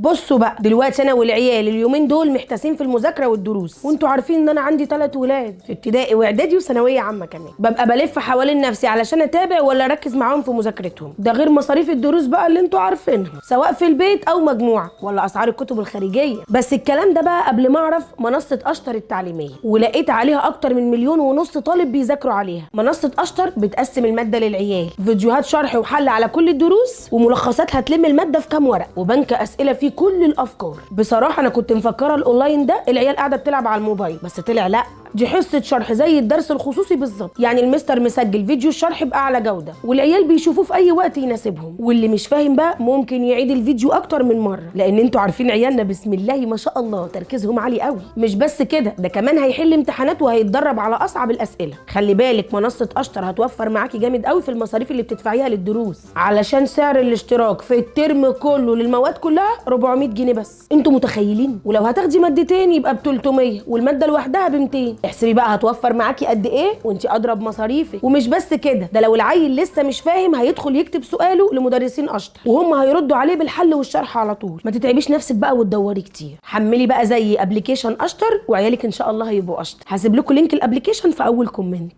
بصوا بقى دلوقتي انا والعيال اليومين دول محتاسين في المذاكرة والدروس، وانتوا عارفين ان انا عندي 3 ولاد في ابتدائي واعدادي وثانويه عامة كمان. ببقى بلف حوالين نفسي علشان اتابع ولا اركز معاهم في مذاكرتهم، ده غير مصاريف الدروس بقى اللي انتوا عارفينها سواء في البيت او مجموعة، ولا اسعار الكتب الخارجية. بس الكلام ده بقى قبل ما اعرف منصة اشطر التعليمية، ولقيت عليها اكتر من 1.5 مليون طالب بيذاكروا عليها. منصة اشطر بتقسم المادة للعيال، فيديوهات شرح وحل على كل الدروس، وملخصات هتلم المادة في كام ورق، وبنك اسئلة فيه كل الافكار. بصراحة انا كنت مفكرة الاونلاين ده العيال قاعدة بتلعب على الموبايل، بس طلع لا، دي حصة شرح زي الدرس الخصوصي بالظبط. يعني المستر مسجل فيديو الشرح باعلى جوده، والعيال بيشوفوه في اي وقت يناسبهم، واللي مش فاهم بقى ممكن يعيد الفيديو اكتر من مرة، لان انتوا عارفين عيالنا بسم الله ما شاء الله تركيزهم عالي قوي. مش بس كده، ده كمان هيحل امتحانات وهيتدرب على اصعب الاسئلة. خلي بالك منصة اشطر هتوفر معاكي جامد قوي في المصاريف اللي بتدفعيها للدروس، علشان سعر الاشتراك في الترم كله للمواد كلها 400 جنيه بس، انتوا متخيلين؟ ولو هتاخدي مادتين يبقى ب 300، والمادة لوحدها ب 200. احسبي بقى هتوفر معاكي قد ايه وانت اضرب مصاريفك. ومش بس كده، ده لو العيل لسه مش فاهم هيدخل يكتب سؤاله لمدرسين اشطر، وهم هيردوا عليه بالحل والشرح على طول. ما تتعبيش نفسك بقى وتدوري كتير، حملي بقى زي application اشطر وعيالك ان شاء الله هيبقوا اشطر. هسيب لكم link ال application في اول comment.